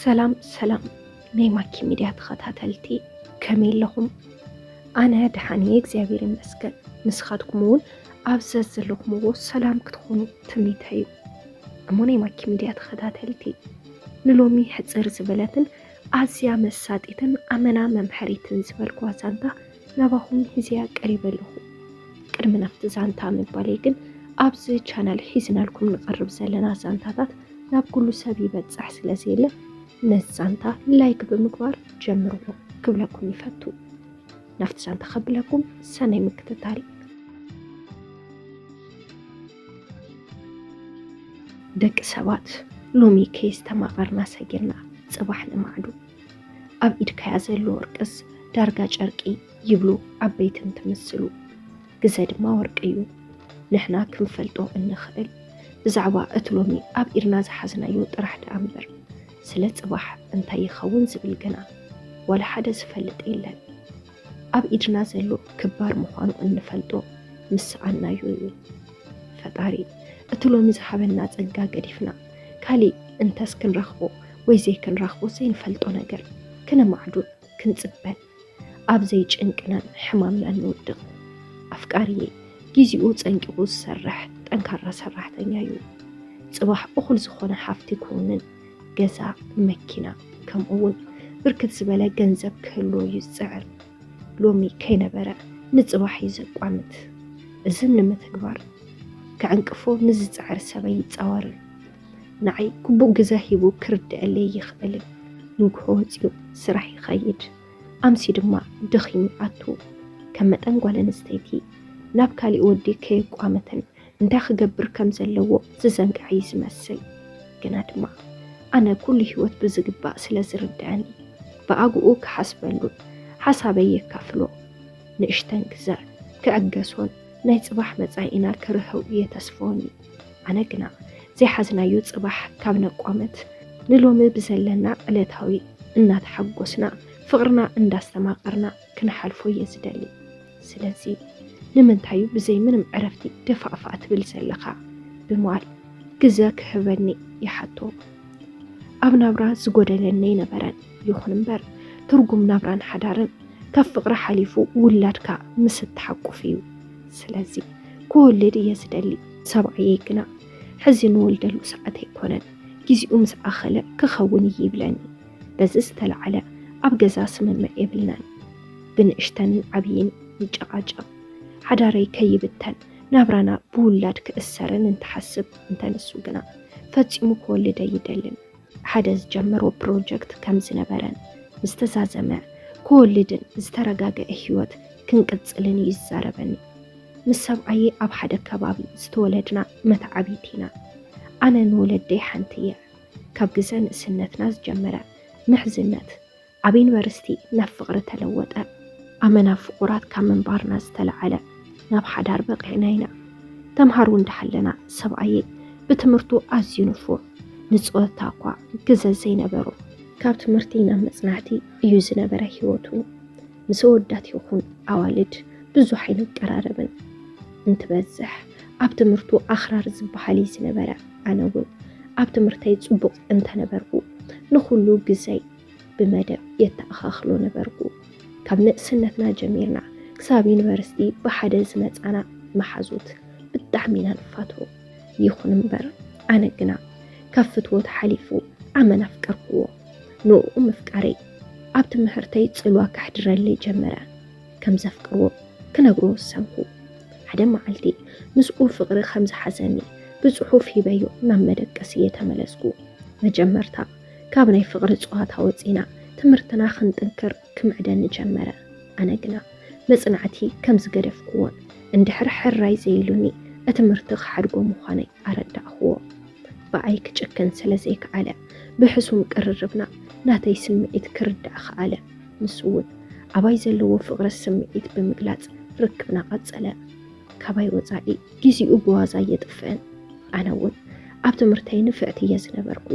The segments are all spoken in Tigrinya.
ሰላም ሰላም ናይ ማኪ ሚድያ ተኸታተልቲ፣ ከመይ ኣለኹም? ኣነ ደሓን እየ እግዚኣብሔር ይመስገን። ንስኻትኩም እውን ኣብ ዘዘለኹምዎ ሰላም ክትኾኑ ትምኒተይ እዩ። እሞ ናይ ማኪ ሚድያ ተኸታተልቲ፣ ንሎሚ ሕፅር ዝበለትን ኣዝያ መሳጢትን ኣመና መምሐሪትን ዝበልኩዋ ዛንታ ናባኹም ሒዘያ ቀሪበ ኣለኹ። ቅድሚ ናብቲ ዛንታ ምባለይ ግን፣ ኣብዚ ቻናል ሒዝናልኩም ንቐርብ ዘለና ዛንታታት ናብ ኩሉ ሰብ ይበጽሕ ስለ ዘየለ፣ ነዚ ዛንታ ላይክ ብምግባር ጀምርዎ ክብለኩም ይፈቱ። ናብቲ ዛንታ ከብለኩም፣ ሰናይ ምክትታል። ደቂ ሰባት፣ ሎሚ ከይስተማቐርና ሰጊርና ጽባሕ ንማዕዱ። ኣብ ኢድካያ ዘሎ ወርቅስ ዳርጋ ጨርቂ ይብሉ ዓበይትን ትምስሉ። ግዘ ድማ ወርቂ እዩ። ንሕና ክንፈልጦ እንኽእል ብዛዕባ እቲ ሎሚ ኣብ ኢድና ዝሓዝናዮ ጥራሕ ደኣ እምበር፣ ስለ ጽባሕ እንታይ ይኸውን ዝብል ግና ዋላ ሓደ ዝፈልጥ የለን። ኣብ ኢድና ዘሎ ክባር ምዃኑ እንፈልጦ ምስ ሰኣንናዮ እዩ። ፈጣሪ እቲ ሎሚ ዝሃበና ጸጋ ገዲፍና፣ ካሊእ እንተስ ክንረኽቦ ወይ ዘይክንረኽቦ ዘይንፈልጦ ነገር፣ ክነማዕዱን ክንጽበን ኣብ ዘይጭንቅናን ሕማምናን ንውድቕ። ኣፍቃሪየይ፣ ግዜኡ ጸንቂቑ ዝሰርሕ ጠንካራ ሰራሕተኛ እዩ። ጽባሕ እኹል ዝኾነ ሃፍቲ ክውንን፣ ገዛ፣ መኪና፣ ከምኡ እውን ብርክት ዝበለ ገንዘብ ክህልዎ እዩ ዝጽዕር። ሎሚ ከይነበረ ንጽባሕ እዩ ዘቋምት። እዚ ንምትግባር ክዕንቅፎ ንዝጽዕር ሰብ ኣይጻወርን። ንዓይ ግቡእ ግዘ ሂቡ ክርድኣለይ ይኽእልን። ንግሆ ወጺኡ ስራሕ ይኸይድ፣ ኣምስዩ ድማ ደኺሙ ይኣቱ። ከም መጠን ጓል ኣንስተይቲ ናብ ካሊእ ወዲ ከየቋመተን እንታይ ክገብር ከም ዘለዎ ዝዘንግዐ እዩ ዝመስል። ግና ድማ ኣነ ኩሉ ህይወት ብዝግባእ ስለ ዝርድኣኒ፣ ብኣግኡ ክሓስበሉን ሓሳበይ የካፍሎ። ንእሽተን ግዘ ክዕገሶን ናይ ጽባሕ መጻኢና ክርህው የተስፈወኒ። ኣነ ግና ዘይሓዝናዮ ጽባሕ ካብ ነቋመት፣ ንሎሚ ብዘለና ዕለታዊ እናተሓጎስና፣ ፍቕርና እንዳስተማቐርና ክንሓልፎ እየ ዝደሊ። ስለዚ ንምንታይ እዩ ብዘይ ምንም ዕረፍቲ ደፋእፋእ ትብል ዘለኻ? ብምባል ግዘ ክህበኒ ይሓቶ። ኣብ ናብራ ዝጎደለኒ ኣይነበረን። ይኹን እምበር ትርጉም ናብራን ሓዳርን ካብ ፍቕሪ ሓሊፉ ውላድካ ምስ እትሓቁፍ እዩ። ስለዚ ክወልድ እየ ዝደሊ። ሰብኣየይ ግና ሕዚ ንወልደሉ ሰዓት ኣይኮነን፣ ግዜኡ ምስ ኣኸለ ክኸውን እዩ ይብለኒ። በዚ ዝተለዓለ ኣብ ገዛ ስምምዕ የብልናን። ብንእሽተንን ዓብይን ንጨቓጨቕ። ሓዳረይ ከይብተን ናብራና ብውላድ ክእሰርን እንትሓስብ፣ እንተ ንሱ ግና ፈጺሙ ክወልድ ኣይደልን። ሓደ ዝጀመሮ ፕሮጀክት ከም ዝነበረን ምስ ተዛዘመ ክወልድን ዝተረጋገአ ህይወት ክንቅጽልን እዩ ዝዛረበኒ። ምስ ሰብኣየ ኣብ ሓደ ከባቢ ዝተወለድና መተዓብይቲ ኢና። ኣነ ንወለደይ ሓንቲ እየ። ካብ ግዘ ንእስነትና ዝጀመረ ምሕዝነት ኣብ ዩኒቨርሲቲ ናብ ፍቕሪ ተለወጠ። ኣመና ፍቑራት ካብ ምንባርና ዝተለዓለ ናብ ሓዳር በቒዕና ኢና። ተምሃሮ እንዳሃለና ሰብኣየይ ብትምህርቱ ኣዝዩ ንፉዕ፣ ንጸወታ እኳ ግዘ ዘይነበሮ። ካብ ትምህርቲ ናብ መጽናዕቲ እዩ ዝነበረ ህይወቱ። ምስ ኣወዳት ይኹን ኣዋልድ ብዙሕ ኣይንቀራረብን። እንትበዝሕ ኣብ ትምህርቱ ኣኽራሪ ዝበሃል እዩ ዝነበረ። ኣነ እውን ኣብ ትምህርተይ ጽቡቕ እንተነበርኩ፣ ንኹሉ ግዘይ ብመደብ የተኣኻኽሎ ነበርኩ። ካብ ንእስነትና ጀሚርና ክሳብ ዩኒቨርሲቲ ብሓደ ዝመጻና መሓዙት ብጣዕሚ ኢና ንፋቶ። ይኹን እምበር ኣነ ግና ካብ ፍትወት ሓሊፉ ኣመና ኣፍቀርክዎ። ንኡ ምፍቃረይ ኣብ ትምህርተይ ጽልዋ ከሕድረለይ ጀመረ። ከም ዘፍቅርዎ ክነግሮ ወሰንኩ። ሓደ መዓልቲ ምስኡ ፍቕሪ ከም ዝሓዘኒ ብጽሑፍ ሂበዮ ናብ መደቀሲ እየ ተመለስኩ። መጀመርታ ካብ ናይ ፍቕሪ ጸዋታ ወጺና ትምህርትና ክንጥንክር ክምዕደኒ ጀመረ። ኣነ ግና መጽናዕቲ ከም ዝገደፍክዎን እንድሕር ሕራይ ዘይሉኒ እቲ ትምህርቲ ክሓድጎ ምዃነይ ኣረዳእክዎ። ብኣይ ክጭክን ስለ ዘይከኣለ ብሕሱም ቅርርብና ናተይ ስምዒት ክርዳእ ከኣለ። ንሱ እውን ኣባይ ዘለዎ ፍቕሪ ስምዒት ብምግላጽ ርክብና ቀጸለ። ካባይ ወጻኢ ግዜኡ ብዋዛ ኣየጥፍእን። ኣነ እውን ኣብ ትምህርተይ ንፍዕቲ እየ ዝነበርኩ።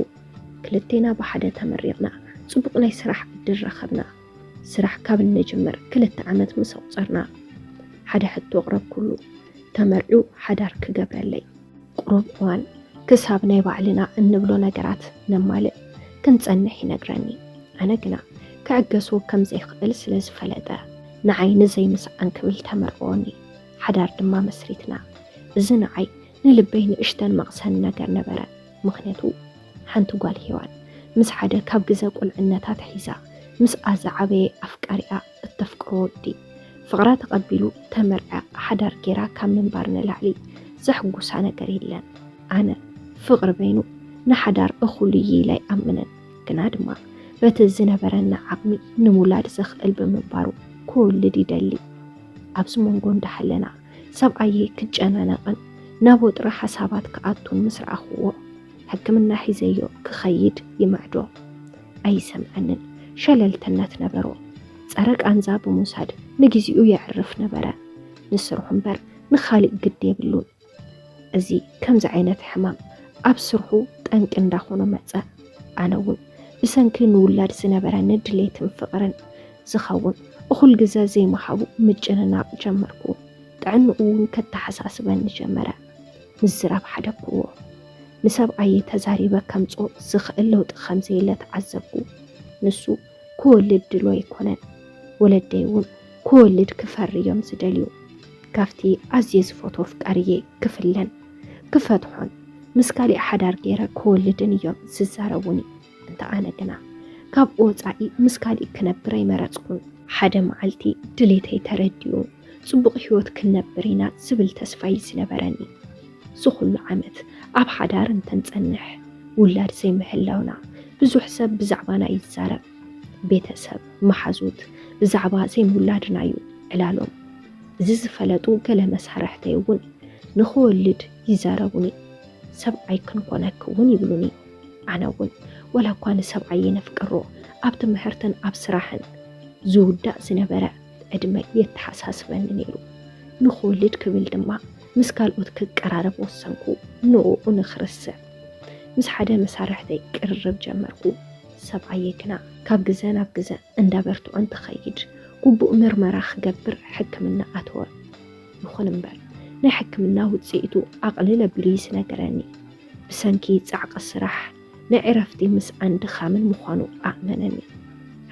ክልቴና ብሓደ ተመሪቕና ጽቡቕ ናይ ስራሕ ዕድል ረኸብና። ስራሕ ካብ እንጅምር ክልተ ዓመት ምስ ኣቑጸርና ሓደ ሕቶ ኣቕረብኩሉ። ተመርዕዩ ሓዳር ክገብረለይ። ቁሩብ እዋን ክሳብ ናይ ባዕልና እንብሎ ነገራት ነማልእ። ክንጸንሕ ይነግረኒ። ኣነ ግና ክዕገሶ ከም ዘይክእል ስለ ዝፈለጠ፣ ንዓይ ንዘይምስዓን ክብል ተመርዕወኒ። ሓዳር ድማ መስሪትና። እዚ ንዓይ ንልበይ ንእሽተን መቕሰን ነገር ነበረ። ምኽንያቱ ሓንቲ ጓል ሄዋን ምስ ሓደ ካብ ግዘ ቁልዕነታ ተሒዛ ምስኣ ዝዓበየ ኣፍቃሪኣ እተፍቅሮ ወዲ ፍቕራ ተቐቢሉ ተመርዓ ሓዳር ጌራ ካብ ምንባር ንላዕሊ ዘሕጉሳ ነገር የለን። ኣነ ፍቕሪ በይኑ ንሓዳር እኹል እዩ ኢለ ኣይኣምንን። ግና ድማ በቲ ዝነበረና ዓቕሚ ንምውላድ ዘኽእል ብምንባሩ ክወልድ ይደሊ። ኣብዚ መንጎ እንዳሃለና ሰብኣየይ ክጨናነቕን ናብ ወጥሪ ሓሳባት ክኣቱን ምስ ረኣኽዎ ሕክምና ሒዘዮ ክኸይድ ይምዕዶ። ኣይሰምዐንን። ሸለልትነት ነበሮ። ጸረ ቃንዛ ብምውሳድ ንግዚኡ የዕርፍ ነበረ። ንስርሑ እምበር ንኻሊእ ግዲ የብሉን። እዚ ከምዚ ዓይነት ሕማም ኣብ ስርሑ ጠንቂ እንዳኾኖ መጸ። ኣነ እውን ብሰንኪ ንውላድ ዝነበረኒ ድሌትን ፍቕርን ዝኸውን እኹል ግዘ ዘይምሃቡ ምጭንናቕ ጀመርኩ። ጥዕንኡ እውን ከተሓሳስበኒ ጀመረ። ምዝራብ ሓደግክዎ። ንሰብኣየይ ተዛሪበ ከምጽኦ ዝኽእል ለውጢ ከም ዘየለ ተዓዘብኩ። ንሱ ክወልድ ድሎ ኣይኮነን። ወለደይ እውን ክወልድ ክፈሪ እዮም ዝደልዩ። ካብቲ ኣዝየ ዝፈትዎ ፍቃርየ ክፍለን ክፈትሖን ምስ ካሊእ ሓዳር ገይረ ክወልድን እዮም ዝዛረቡኒ። እንተ ኣነ ግና ካብኡ ወጻኢ ምስ ካሊእ ክነብር ኣይመረጽኩን። ሓደ መዓልቲ ድሌተይ ተረዲኡ ጽቡቕ ህይወት ክንነብር ኢና ዝብል ተስፋ እዩ ዝነበረኒ። እዚ ኩሉ ዓመት ኣብ ሓዳር እንተንጸንሕ ውላድ ዘይምህላውና ብዙሕ ሰብ ብዛዕባና ይዛረብ። ቤተሰብ፣ መሓዙት ብዛዕባ ዘይምውላድና እዩ ዕላሎም። እዚ ዝፈለጡ ገለ መሳርሕተይ እውን ንኽወልድ ይዛረቡኒ። ሰብኣይ ክንኮነኪ እውን ይብሉኒ። ኣነ እውን ወላ እኳ ንሰብኣይ የነፍቅሮ ኣብ ትምህርትን ኣብ ስራሕን ዝውዳእ ዝነበረ ዕድመ የተሓሳስበኒ ነይሩ። ንኽወልድ ክብል ድማ ምስ ካልኦት ክቀራረብ ወሰንኩ። ንዕኡ ንኽርስዕ ምስ ሓደ መሳርሕተይ ቅርርብ ጀመርኩ። ሰብኣየ ግና ካብ ግዘ ናብ ግዘ እንዳበርትዖ እንትኸይድ ግቡእ ምርመራ ክገብር ሕክምና ኣተወ። ይኹን እምበር ናይ ሕክምና ውፅኢቱ ኣቕልል ኣቢሉ እዩ ዝነገረኒ። ብሰንኪ ፃዕቂ ስራሕ ናይ ዕረፍቲ ምስኣን ድኻምን ምዃኑ ኣእመነኒ።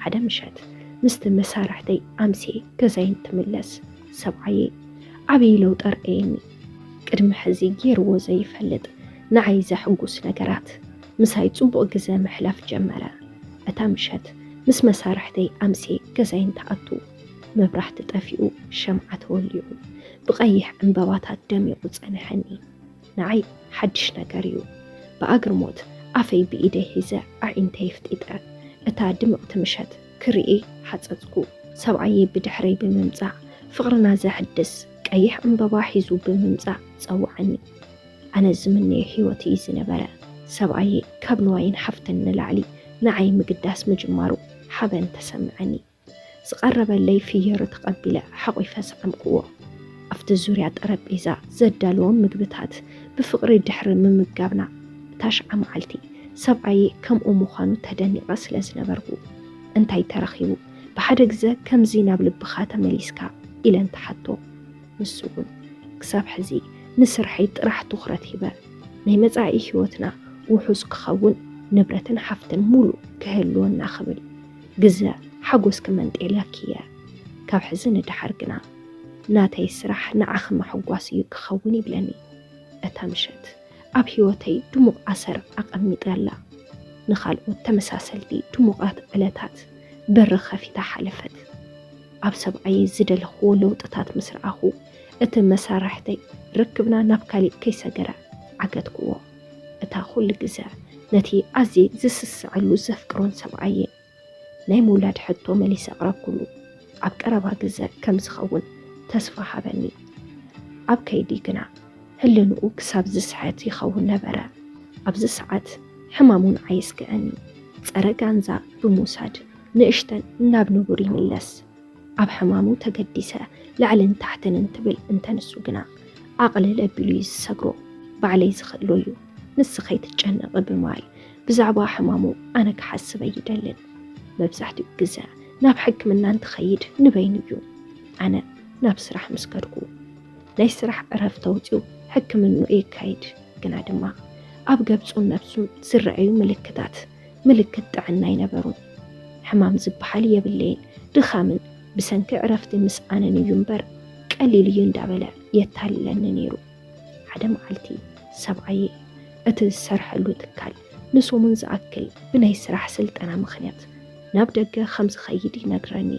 ሓደ ምሸት ምስቲ መሳርሕተይ ኣምስየ ገዛይ እንትምለስ ሰብኣየይ ዓብዪ ለውጢ ኣርእየኒ። ቅድሚ ሕዚ ገይርዎ ዘይፈልጥ ንዓይ ዘሕጉስ ነገራት ምሳይ ጽቡቕ ግዘ ምሕላፍ ጀመረ። እታ ምሸት ምስ መሳርሕተይ ኣምስየ ገዛይ እንትኣቱ መብራህቲ ጠፊኡ ሸምዓ ተወሊዑ ብቐይሕ ዕምበባታት ደሚቑ ጸንሐኒ። ንዓይ ሓድሽ ነገር እዩ። ብኣግርሞት ኣፈይ ብኢደይ ሒዘ ኣዒንተይ ኣፍጢጠ እታ ድምቕቲ ምሸት ክርኢ ሓጸጽኩ። ሰብኣየይ ብድሕረይ ብምምጻእ ፍቕርና ዘሕድስ ቀይሕ ዕምበባ ሒዙ ብምምጻእ ጸውዓኒ። ኣነ ዝምነዮ ህይወት እዩ ዝነበረ። ሰብኣየይ ካብ ንዋይን ሓፍትን ንላዕሊ ንዓይ ምግዳስ ምጅማሩ ሓበን ተሰምዐኒ። ዝቐረበለይ ፍዮሪ ተቐቢለ ሓቒፈ ሰዓምክዎ። ኣብቲ ዙርያ ጠረጴዛ ዘዳለዎም ምግብታት ብፍቕሪ ድሕሪ ምምጋብና፣ ብታሽዓ መዓልቲ ሰብኣየይ ከምኡ ምዃኑ ተደኒቐ ስለ ዝነበርኩ፣ "እንታይ ተረኺቡ? ብሓደ ግዘ ከምዚ ናብ ልብኻ ተመሊስካ?" ኢለ እንትሓቶ፣ ንሱ እውን፣ "ክሳብ ሕዚ ንስርሐይ ጥራሕ ትኹረት ሂበ፣ ናይ መጻኢ ህይወትና ውሑስ ክኸውን፣ ንብረትን ሓፍትን ሙሉእ ክህልወና ክብል ግዘ ሓጎስኪ መንጤለኪ እየ። ካብ ሕዚ ንደሓር ግና ናተይ ስራሕ ንዓኺ ምሕጓስ እዩ ክኸውን" ይብለኒ። እታ ምሸት ኣብ ህይወተይ ድሙቕ ኣሰር ኣቐሚጣ ኣላ። ንኻልኦት ተመሳሰልቲ ድሙቓት ዕለታት በሪ ከፊታ ሓለፈት። ኣብ ሰብኣየይ ዝደለኽዎ ለውጥታት ምስ ረኣኹ፣ እቲ መሳርሕተይ ርክብና ናብ ካሊእ ከይሰገረ ዓገትክዎ። እታ ኩሉ ግዘ ነቲ ኣዝየ ዝስስዐሉ ዘፍቅሮን ሰብኣየይ ናይ ምውላድ ሕቶ መሊሰ ኣቕረብኩሉ። ኣብ ቀረባ ግዘ ከም ዝኸውን ተስፋ ሃበኒ። ኣብ ከይዲ ግና ህልንኡ ክሳብ ዝስሕት ይኸውን ነበረ። ኣብዚ ሰዓት ሕማሙ ንዓይ የስግኣኒ። ጸረ ጋንዛ ብምውሳድ ንእሽተን ናብ ንቡር ይምለስ። ኣብ ሕማሙ ተገዲሰ ልዕልን ታሕትን እንትብል እንተ ንሱ ግና ኣቕልል ኣቢሉ እዩ ዝሰግሮ። ባዕለይ ዝኽእሎ እዩ። ንስ ከይትጨነቒ ብምባል ብዛዕባ ሕማሙ ኣነ ክሓስብ ኣይደልን። መብዛሕትኡ ግዘ ናብ ሕክምና እንትኸይድ ንበይኑ እዩ። ኣነ ናብ ስራሕ ምስ ከድኩ ናይ ስራሕ ዕረፍቲ ኣውፂኡ ሕክምንኡ የካይድ። ግና ድማ ኣብ ገጹን ነብሱን ዝረኣዩ ምልክታት ምልክት ጥዕና ኣይነበሩን። ሕማም ዝበሃል የብለይን፣ ድኻምን ብሰንኪ ዕረፍቲ ምስኣንን እዩ እምበር ቀሊል እዩ እንዳበለ የታልለኒ ነይሩ። ሓደ መዓልቲ ሰብኣየ እቲ ዝሰርሐሉ ትካል ንሰሙን ዝኣክል ብናይ ስራሕ ስልጠና ምኽንያት ናብ ደገ ከም ዝኸይድ ይነግረኒ።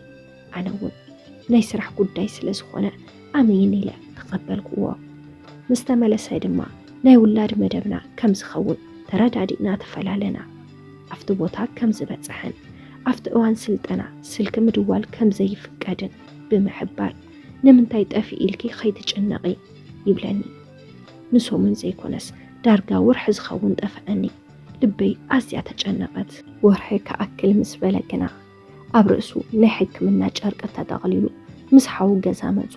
ኣነ እውን ናይ ስራሕ ጉዳይ ስለ ዝኾነ ኣሜን ኢለ ተቐበልክዎ። ምስ ተመለሰ ድማ ናይ ውላድ መደብና ከም ዝኸውን ተረዳዲእና ተፈላለና። ኣብቲ ቦታ ከም ዝበጽሐን ኣብቲ እዋን ስልጠና ስልኪ ምድዋል ከም ዘይፍቀድን ብምሕባር፣ "ንምንታይ ጠፊእ ኢልኪ ከይትጭነቒ?" ይብለኒ። ንሰሙን ዘይኮነስ ዳርጋ ወርሒ ዝኸውን ጠፍአኒ። ልበይ ኣዝያ ተጨነቐት። ወርሒ ክኣክል ምስ በለ ግና ኣብ ርእሱ ናይ ሕክምና ጨርቂ ተጠቕሊሉ ምስ ሓዉ ገዛ መጹ።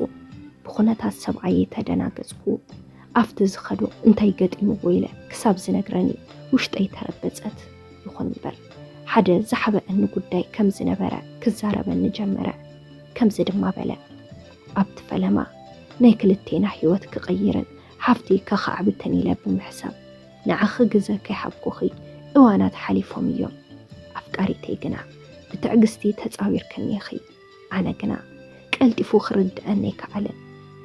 ብኹነታት ሰብኣየይ ተደናገጽኩ። ኣብቲ ዝኸዶ እንታይ ገጢምዎ ኢለ ክሳብ ዝነግረኒ ውሽጠይ ተረበጸት። ይኹን እምበር ሓደ ዝሓበአኒ ጉዳይ ከም ዝነበረ ክዛረበኒ ጀመረ። ከምዚ ድማ በለ፣ "ኣብቲ ፈለማ ናይ ክልቴና ህይወት ክቕይርን ሃብቲ ከኻዕብትን ኢለ ብምሕሳብ ንዓኺ ግዘ ከይሃብኩኺ እዋናት ሓሊፎም እዮም። ኣፍቃሪተይ ግና ብትዕግስቲ ተጻዊርክኒ ኢኺ። ኣነ ግና ቀልጢፉ ክርድአኒ ኣይከኣለን።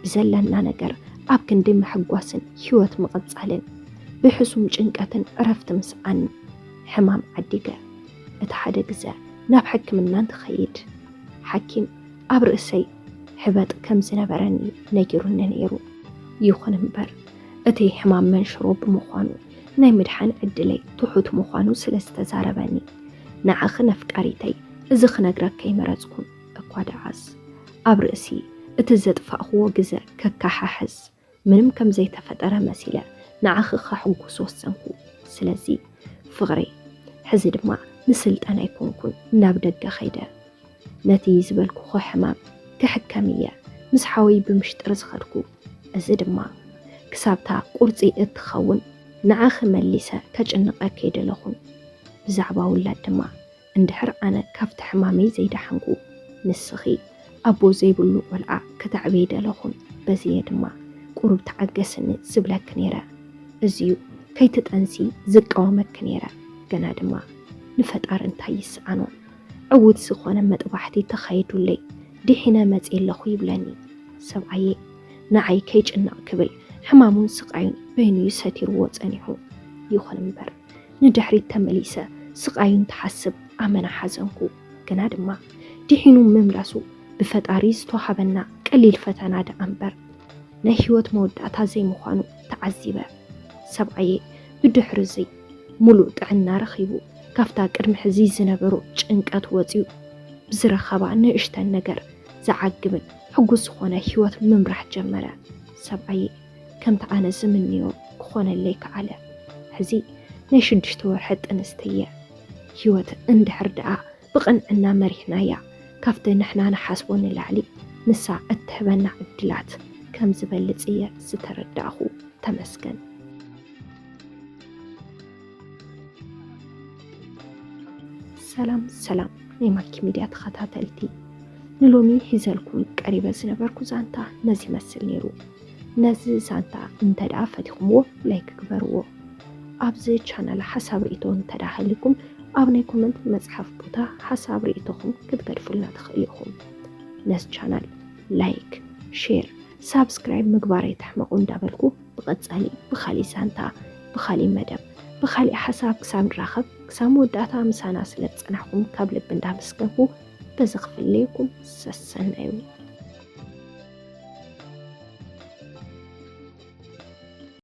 ብዘለና ነገር ኣብ ክንዲ ምሕጓስን ህይወት ምቕጻልን ብሕሱም ጭንቀትን ዕረፍቲ ምስኣን ሕማም ዓዲገ። እቲ ሓደ ግዘ ናብ ሕክምና እንትኸይድ ሓኪም ኣብ ርእሰይ ሕበጥ ከም ዝነበረኒ ነጊሩኒ ነይሩ። ይኹን እምበር እቲ ሕማም መንሽሮ ብምዃኑ ናይ ምድሓን ዕድለይ ትሑት ምዃኑ ስለ ዝተዛረበኒ ንዓኺ ነፍቃሪተይ እዚ ክነግረኪ ኣይመረጽኩን እኳ ደኣስ ኣብ ርእሲ እቲ ዘጥፋእኽዎ ግዘ ከከሓሕዝ ምንም ከም ዘይተፈጠረ መሲለ ንዓኺ ከሕጉስ ወሰንኩ። ስለዚ ፍቕረይ ሕዚ ድማ ንስልጠና ኣይኮንኩን ናብ ደገ ከይደ ነቲ ዝበልኩኺ ሕማም ክሕከም እየ ምስ ሓወይ ብምሽጥር ዝኸድኩ። እዚ ድማ ክሳብታ ቁርፂ እትኸውን ንዓኺ መሊሰ ከጭንቐኪ ኣይደለኹን። ብዛዕባ ውላድ ድማ እንድሕር ኣነ ካብቲ ሕማመይ ዘይደሓንኩ ንስኺ ኣቦ ዘይብሉ ቆልዓ ከተዕብይ ደለኹን። በዚየ ድማ ቁሩብ ተዓገስኒ ዝብለኪ ነይረ። እዚዩ ከይትጠንሲ ዝቃወመኪ ነይረ። ገና ድማ ንፈጣሪ እንታይ ይስኣኖ? ዕዉት ዝኾነ መጥባሕቲ ተኻይዱለይ ድሒነ መፅየ ኣለኹ ይብለኒ ሰብኣየ። ንዓይ ከይጭነቕ ክብል ሕማሙን ስቓዩን በይኑ እዩ ሰቲርዎ ጸኒሑ። ይኹን እምበር ንድሕሪት ተመሊሰ ስቓዩ እንትሓስብ ኣመና ሓዘንኩ። ግና ድማ ድሒኑ ምምላሱ ብፈጣሪ ዝተዋሃበና ቀሊል ፈተና ደኣ እምበር ናይ ህይወት መወዳእታ ዘይምዃኑ ተዓዚበ። ሰብኣየ ብድሕሪ እዚ ምሉእ ጥዕና ረኺቡ ካብታ ቅድሚ ሕዚ ዝነበሮ ጭንቀት ወጺኡ ብዝረኸባ ንእሽተን ነገር ዘዓግብን ሕጉስ ዝኾነ ህይወት ምምራሕ ጀመረ። ሰብኣየ ከምቲ ኣነ ዝምንዮ ክኾነለይ ከኣለ። ሕዚ ናይ ሽዱሽተ ወርሒ ጥንስቲ እየ። ህይወት እንድሕር ደኣ ብቕንዕና መሪሕናያ ካብቲ ንሕና ንሓስቦ ንላዕሊ ንሳ እትህበና ዕድላት ከም ዝበልጽ እየ ዝተረዳእኹ። ተመስገን። ሰላም ሰላም ናይ ማኪ ሚድያ ተኸታተልቲ፣ ንሎሚ ሒዘልኩም ቀሪበ ዝነበርኩ ዛንታ ነዚ ይመስል ነይሩ። ነዚ ዛንታ እንተ ደኣ ፈቲኹምዎ ላይክ ግበርዎ። ኣብዚ ቻናል ሓሳብ ርእይቶ እንተ ደኣ ሃልዩኩም ኣብ ናይ ኮመንት መጽሓፍ ቦታ ሓሳብ ርእይቶኹም ክትገድፉልና ትኽእሉ ኢኹም። ነዚ ቻናል ላይክ፣ ሼር፣ ሳብስክራይብ ምግባር ኣይትሕመቑ እንዳበልኩ ብቐጻሊ ብኻሊእ ዛንታ፣ ብኻሊእ መደብ፣ ብኻሊእ ሓሳብ ክሳብ ንራኸብ ክሳብ መወዳእታ ምሳና ስለ ዝጸናሕኩም ካብ ልቢ እንዳመስገንኩ በዚ ክፍለየኩም ሰሰናዩ።